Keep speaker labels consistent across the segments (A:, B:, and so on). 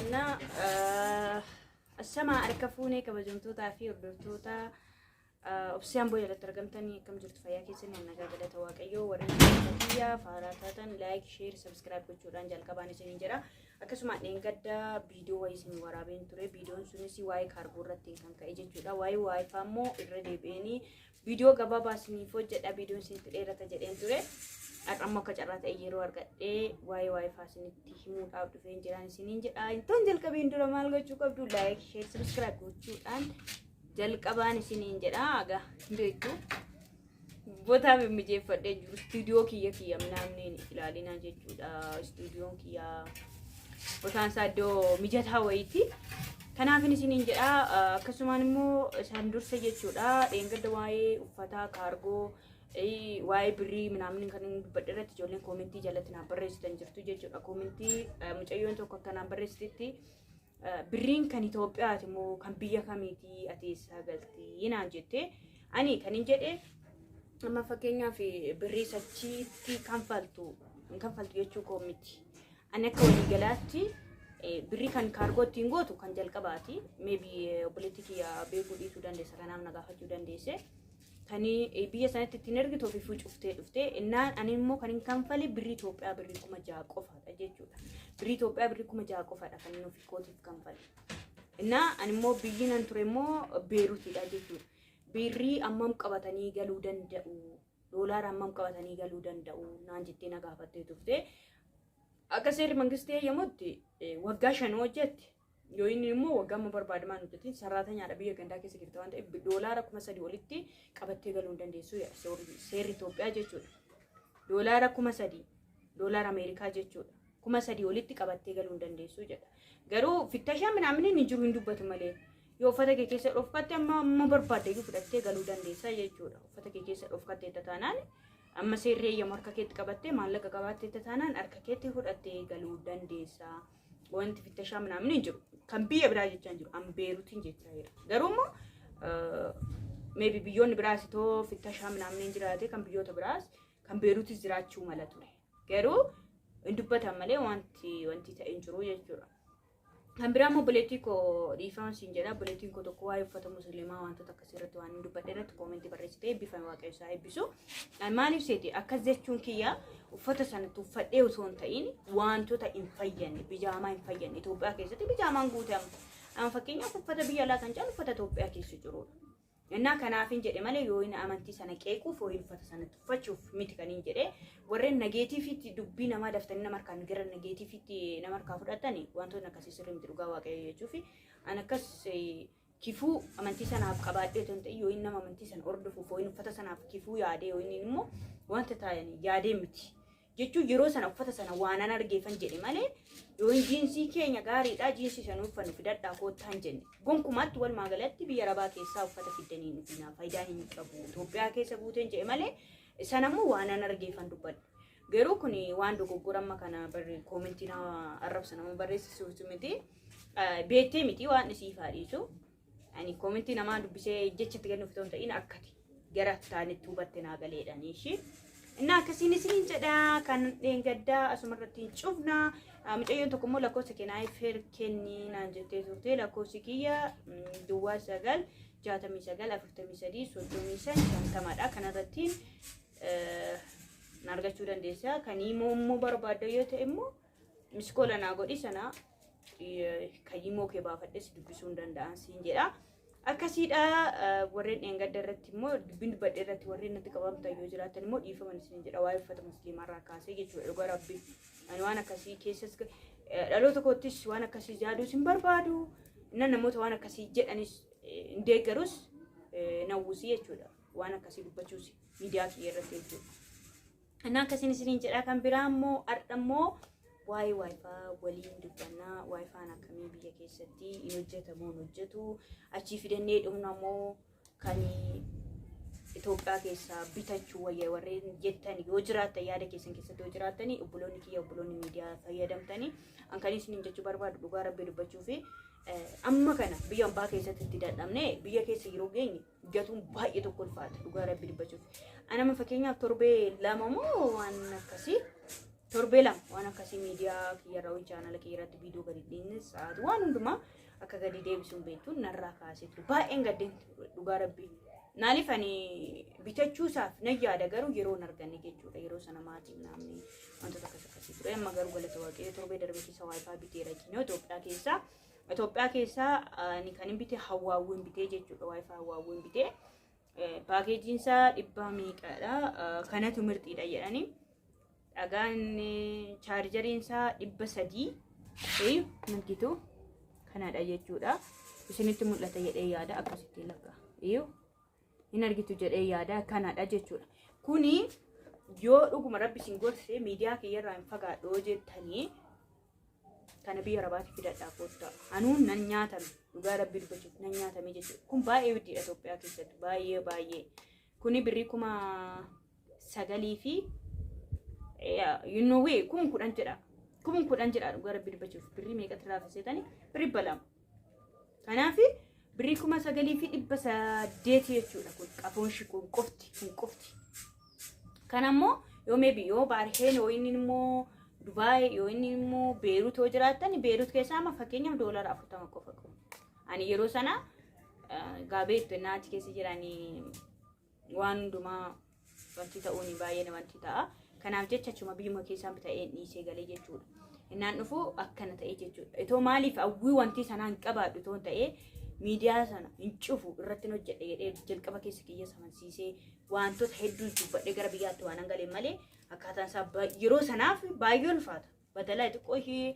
A: Dubbannaa ashamaa harka fuunee kabajamtootaa fi hordoftoota Obsee Amboo jalatti argamtanii, akkam jirtu? Fayyaa keessanii? Nagaa galata Waaqayyoo. Warreen kiyya faaraa taatan like, share, subscribe gochuudhaan jalqabaan isiniin jedha. Akkasuma dheengadda viidiyoo wayii isin waraabeen ture. Viidiyoon sunis waa'ee kaargoo irratti kan ka'e jechuudha. Waa'ee WiFi immoo irra deebi'eenii viidiyoo gabaabaa isiniif hojjedha. Viidiyoon isinitti dheerata jedheen ture. Har'a immoo akka carraa ta'e yeroo argadhee waa'ee WiFi isinitti himuudhaaf dhufeen jiraan isiniin jedha. Intoon jalqabeen dura maal gochuu qabdu? Like, share, subscribe gochuudhaan jalqabaan isiniin jedha. Egaa beektu, botaa mimmijeeffadhee jiru istuudiyoo kiyya namni ilaalinaa jechuudha. Istuudiyoon kiyya botaan isaa iddoo mijataa wayiiti. Kanaafin isiniin jedha. Akkasumaan immoo isaan dursa jechuudha. Dheengadda waa'ee uffataa kaargoo, waa'ee birrii minaamin kan inni dubbadhe irratti ijoolleen koomentii jalatti naaf barreessitan jirtu jechuudha. Koomentii mucayyoon tokko akka naaf barreessitetti, birriin kan Itoophiyaati moo kan biyya kamiiti, ati eessaa galtii naan jette. Ani kan hin jedhe, amma fakkeenyaaf birrii sachiitti kanfaltu hin kanfaltu jechuu koo miti. Ani akka waliigalaatti birrii kan kaargoo ittiin gootu kan jalqabaati. Maybe obboleettii kiyya beekuu dhiisuu dandeessa, kanaaf na gaafachuu dandeesse. Kan biyya sanatti ittiin ergitu ofii cuftee dhufte. Innaan ani immoo kan hin kanfale birrii Itoophiyaa birrii 6,000 qofaadha jechuudha. Birrii Itoophiyaa birrii 6,000 qofaadha kan inni ofii kootiif kanfale. Innaa ani immoo biyyi nan ture immoo Beeruutiidha jechuudha. Birrii ammam qabatanii galuu danda'u? Doolaara ammam qabatanii galuu danda'u? Naan jettee na gaafattee turte. Akka seerri mangistii eeyyamutti waggaa 5 hojjette. Yoo inni immoo waggaa amma barbaadamaan hojjetin saraatanyaadha, biyya gandaa keessa jirta waan ta'eef, doolaara 3,000 olitti qabattee galuu hin dandeessu seerri Itoophiyaa jechuudha. Doolaara 3,000, doolaara Ameerikaa jechuudha. 3,000 olitti qabattee galuu hin dandeessu jedha. Garuu fittashaa minaamin hin jiru, hin dubbatu malee. Yoo uffata kee keessa dhofkatte, amma amma barbaadde iyyuu fudhattee galuu dandeessa jechuudha. Uffata kee keessa dhofkattee taanaan, amma seerri eeyyamu harka keetti qabattee, maallaqa qabaattee taanaan harka keetti fudhattee galuu dandeessa. Wanti fittashaa minaamin hin jiru. Kan biyya biraa jechaa hin jiru. An Beeruutiin jechaa jira. Garuu immoo maybe biyyoonni biraas itoo fittashaa minaamin hin jiraate, kan biyyoota biraas kan Beeruutis jiraachuu mala ture. Garuu hin dubbatan malee wanti ta'e hin jiru jechuudha. Kan biraa immoo obboleettii koo, dhiifama siin jedha. Obboleettiin koo tokko waa'ee uffata musliimaa wantoota akkasii irratti waan hin dubbadhe irratti koomentii barreessitee, eebbifame, Waaqayyo isaa eebbisu. Maaliif seeti, akkas jechuun kiyya uffata sana tuffadhee osoo hin ta'in, wantoota hin fayyadne, bijaamaa hin fayyadne, Itoophiyaa keessatti bijaamaan guutama. Amma fakkeenyaaf uffata biyya alaa kan caalu uffata Itoophiyaa keessa jirudha. Innaa kanaafin jedhe malee yoo inni amantii sana qeequuf yoo uffata sana tuffachuuf miti kan hin jedhe. Warreen negativetti dubbii namaa daftanii nama harkaan gara negativetti nama harkaa fudhatani, wantoonni akkasii sirrii miti, dhugaa Waaqayyo jechuufi. An akkas kifuu amantii sanaaf qabaadhee otoo hin ta'in, yoo inni nama amantii sana hordofuuf yoo inni uffata sanaaf kifuu yaadee, yoo inni immoo wanta ta'an yaadee miti. Jechuun yeroo sana uffata sana waan an argeefan jedhe malee, yoo jiinsii keenya gaariidha, jiinsii sana uffannu fidadhaa koottaa hin jenne. Gonkumaatti walumaa galatti biyya arabaa keessaa uffata fiddanii hin dhufinaa, faayidaa hin qabu. Itoophiyaa keessa guuteen jedhe malee, sanammoo waan an argeefan dubbadhe. Garuu kun waan dogoggora amma kana barri koomentii nama arrabsa nama barreessisuuf miti. Beektee miti, waan isiif haa dhiisu. Ani koomentii namaa dubbisee jechatti kennuuf otoo hin ta'in, akkati gara taanitti hubatte naa galeedhaan ishii. Innaa akkasiin isiniin jedha, kan dheengaddaa asuma irratti hin cufna. Mucayyoon tokko immoo lakkoofsa kee feer kennii naan jettee turte. Lakkoofsi kiyya 09 69 43 35 50dha. Kanarrattiin na argachuu dandeessa. Kan immoo barbaadda yoo ta'e immoo missed call naa godhi, sana kan immoo kee baafadhes dubbisuu hin danda'an siin jedha. Akkasiidha. Warreen dheengadda irratti immoo dubbiin dubbadhe irratti warreen natti qabamtan yoo jiraatan immoo dhiifaman isin jedha, waa'ee uffata musliimaa kaasee jechuudha. Dhugaa Rabbi, ani waan akkasii keessas dhaloota koottis waan akkasii yaaduus hin barbaadu. Inna namoota waan akkasii jedhanis hin deeggarus, nawwusii jechuudha, waan akkasii dubbachuus miidiyaa kiyya irratti jechuudha. Innaa akkasiin isiniin jedha. Kan biraa immoo har'a immoo waa'ee WiFi waliin dubbannaa. WiFin akkamii biyya keessatti hin hojjetamu, hin hojjetu, achii fidannee dhumna moo kan Itoophiyaa keessaa bitachuu wayya warreen jettan yoo jiraattan, yaada keessan keessatti yoo jiraattani, obboloonni kiyya, obboloonni miidiyaa fayyadamtanii, an kan isiniin jechuu barbaadu, dhugaa Rabbii dubbachuu fi amma kana biyya ambaa keessatti itti dadhabne, biyya keessa yeroo geenye gatuun baay'ee tokko ulfaata, dhugaa Rabbii dubbachuuf. Ani amma fakkeenyaaf torbee 2 moo waan akkasii Torbee 2 waan akkasii miidiyaa kiyyarra wayii chaanala kiyyarratti viidiyoo gadi dhiinne sa'aati waan hundumaa akka gadi deebisuun beektu narraa kaasee ture. Baay'een gaddeen ture dhugaa rabbii. Maaliif ani bitachuusaaf nan yaada garuu yeroo hin arganne jechuudha. Yeroo sana maatii namni wantoota akkas akkasii ture. Amma garuu galata waaqayyo torbee darbe keessa waayifaa biteera kinoo Itoophiyaa keessaa. Itoophiyaa keessaa ani kan hin bite hawwaawwiin bitee jechuudha. Waayifaa hawwaawwiin bitee. Paakeejiin isaa dhibbaa meeqadha? Kanatu mirxiidha jedhanii. Dhagaan chaarjariin isaa 300 margitu kanadha jechuudha. Isinitti mul'ata jedhee yaada akkasitti lakka. Iyyuu hin argitu jedhee yaada kanadha jechuudha. Kuni yoo dhuguma rabbi isin gorse miidiyaa kiyyarraa hin fagaadhu jettanii kana biyya arabaatti fidadhaa koottaa. Anuun nan nyaatame dhugaa rabbi dubbachuuf nan nyaatame jechuudha. Kun baay'ee widdiidha Itoophiyaa keessatti baay'ee baay'ee. Kuni birrii 9,000 fi you 10,000 jedha. 10,000 jedha dhugaa rabbi dubbachuuf birrii meeqatti raaffiseetani birrii 200. Kanaaf birrii 9,800 jechuudha kun qafoon shi kun qofti kun qofti. Kana immoo yoo maybe yoo Baarheen yoo inni immoo Dubaay yoo inni immoo Beerut yoo jiraattan Beerut keessaa amma fakkeenyaaf doolara 40 qofa qabu. Ani yeroo sana gaabeettu naati keessa jiranii waan hundumaa wanti ta'uun baay'ee namatti ta'a. Kanaaf jecha achuma biyyuma keessaan bita'ee dhiisee galee jechuudha. Innaan dhufu akkana ta'e jechuudha. Itoo maaliif hawwii wanti sanaa hin qabaadhu itoo ta'ee miidiyaa sana hin cufu irratti hojjedhe jedhee jalqaba keessa kiyya samansiisee wantoota hedduu dubbadhee gara biyyaatti waan hangalee malee akkaataan isaa yeroo sanaaf baay'ee ulfaata. Badalaa xiqqoo ishee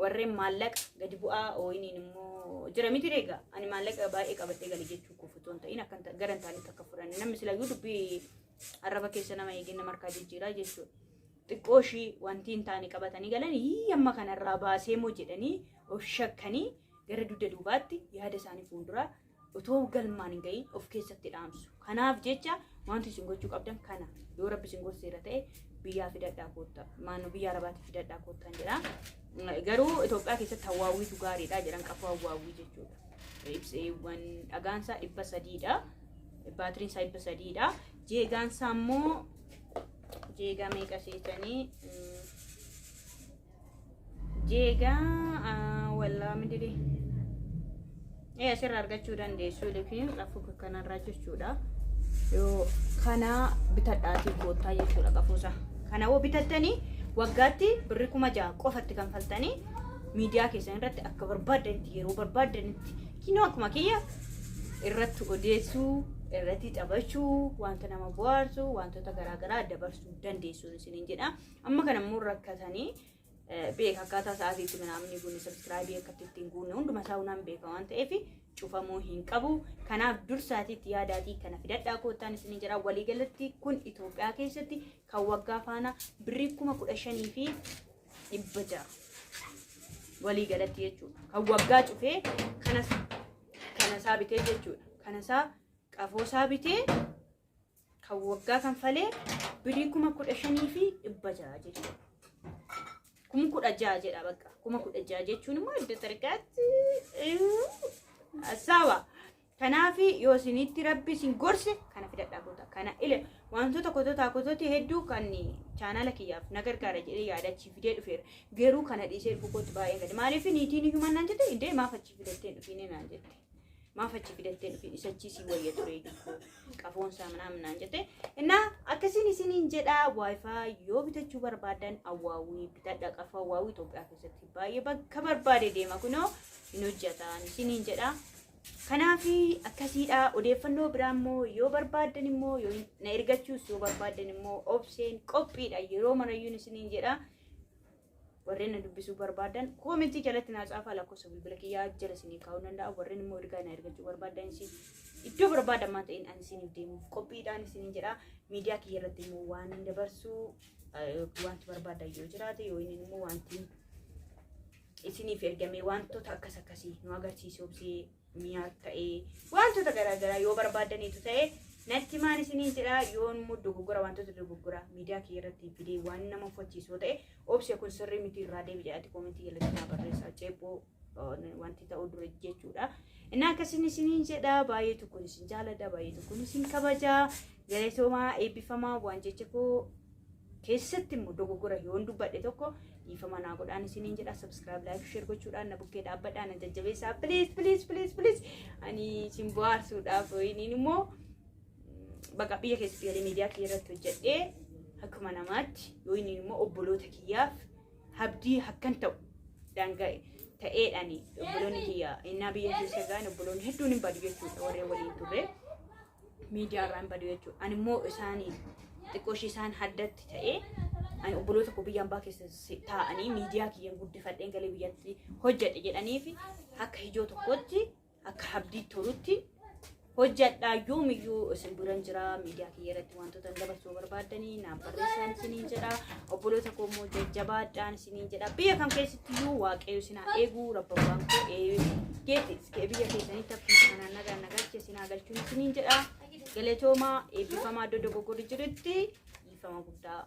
A: warreen maallaqa gadi bu'aa ooyiniin immoo jira miti egaa ani maallaqa baay'ee qabadhee gale jechuu koof otoo hin ta'in akka gara hin taanetti akka fudhanne namni silayyuu dubbii arraba keessa nama eegee nama harkaa jijjiiraa jechuudha. Xiqqoo ishii wanti hin taane qabatanii galan hii amma kanarraa baasee moo jedhanii of shakkanii gara dugda duubaatti yaada isaanii fuulduraa otoo galmaan hin ga'iin of keessatti dhaamsu. Kanaaf jecha wanti isin gochuu qabdan kana yoo rabbi isin gorseera ta'e biyyaa fidadhaa koottaa maannoo biyya arabaatti fidadhaa koottaan jedha. Garuu Itoophiyaa keessatti hawwaawwiitu gaariidha jedhan qafoo hawwaawwii jechuudha. Ibseewwan dhagaan isaa 300dha. Baatiriin isaa 300dha. Jeegaan isaa immoo jeegaa meeqa seetanii jeegaa wallaa midiri. Ee asirraa argachuu dandeessu likiin qafuu kanarraa jechuudha. Yoo kana bitadhaatii koottaa jechuudha qafuusa. Kana hoo bitattanii waggaatti birri 6,000 qofatti kanfaltanii miidiyaa keessan irratti akka barbaaddanitti yeroo barbaaddanitti kinoo akkuma kiyya irratti odeessuu irratti taphachuu wanta nama bohaarsu wantoota garaagaraa dabarsuu dandeessu isiniin jedha. Amma kana immoo rakkatanii beeka akkaataa sa'aatiitti minaamni guunne sabsiraayibii akkatti ittiin guunne hunduma isaa hunaan beeka waan ta'eef cufamuu hin qabu. Kanaaf dursaatiitti yaadaatii kana fidadhaa koottaan isiniin jedha. Waliigalatti kun Itoophiyaa keessatti kan waggaa faana birrii 15,600 waliigalatti jechuudha. Kan waggaa cufee kanas kana isaa bitee jechuudha. Kana isaa qafoo isaa bitee kan waggaa kanfalee birrii 15,600 jechuudha. 16,000 jedha bakka. 16,000 jechuun immoo iddoo tarkaatti sawa. Kanaaf yoo isinitti rabbi isin gorse kana fidadhaa goota. Kana ile wantoota kototaa kotooti hedduu kan chaanaala kiyyaaf na gargaara jedhee yaada achi fidee dhufeera. Garuu kana dhiisee dhufu kootti baay'ee gadi. Maaliif niitiin iyyuu naan jette indee maaf achi fidattee dhufiin naan jette. Maaf achi fidattee dhufiin isa achii si wayya ture iyyuu qafoon isaa manaa naan jette. Innaa akkasiin isiniin jedhaa waayifaa yoo bitachuu barbaadan awwaawwii bitadha qafoo awwaawwii Itoophiyaa keessatti baay'ee bakka barbaade deema kunoo hin hojjetan isiniin jedhaa. Kanaaf akkasiidha. Odeeffannoo biraa immoo yoo barbaaddan immoo yoo na ergachuus yoo barbaaddan immoo obseen qophiidha. Yeroo marayyuun isiniin jedha. Warreen na dubbisuu barbaadan koomentii jalatti naa caafaa lakkoofsa bilbila kiyyaa jala isinii kaa'uu danda'a. Warreen immoo ergaa na ergachuu barbaadan isin iddoo barbaadan maa ta'een ani isiniif deemuuf qophiidhaan isiniin jedha. Miidiyaa kiyya irratti immoo waan hin dabarsuu wanti barbaadan yoo jiraate yoo inni immoo wanti isiniif ergamee wantoota akkas akkasii nu agarsiisuu obsee mi'a ta'ee wantoota garaagaraa yoo barbaadaniitu ta'e natti maan isiniin jedha yoo immoo dogoggora wantoota dogoggora miidiyaa kiyya irratti fidee waan nama uffachiisu ta'e obsee kun sirrii miti irraa deebi jedhaati koomentii jalatti naa barreessaa ceephoo wanti ta'u dura jechuudha. Inni akkasiin isiniin jedha baay'ee tokkoon isin jaaladha baay'ee tokkoon isin kabaja galatoomaa eebbifamaa waan jecha koo Keessatti immoo dogoggora yoon dubbadhe tokko dhiifama naa godhaan isiniin jedha. Subscribe, like, share gochuudhaan na bukkee dhaabbadhaa, na jajjabeessaa. Please, please, please, please. Ani isin bohaarsuudhaaf inni immoo baqa biyya keessatti galee miidiyaa kiyya irratti hojjedhee akkuma namaatti yoo inni immoo obboloota kiyyaaf abdii akkan ta'u daangaa ta'eedhaani obboloonni kiyya innaa biyya keessa ga'an obboloonni hedduun hin badu jechuudha, warreen waliin turre miidiyaa irraa hin badu jechuudha. Ani immoo isaanii xiqqoo ishee isaan haddatti ta'ee ani obboloota koo biyya ambaa keessa taa'anii miidiyaa kiyyan guddifadheen galee biyyatti hojjedhe jedhaniif akka ijoo tokkotti akka abdii tolutti hojjedhaa. Yoomiyyuu isin biran jira. Miidiyaa kiyya irratti wantoota dabarsuu barbaaddanii naaf barreessaan isiniin jedha. Obboloota koo immoo jajjabaadhaan isiniin jedha. Biyya kam keessattiyyuu Waaqayyo isin haa eegu. Rabbaan koo eegeeti biyya keessanitti akkuma kanaan nagaan nagaachi isin haa galchuun isiniin jedha. Galatoomaa, eebbifamaa. Iddoo dogoggorri jirutti dhiifama guddaa.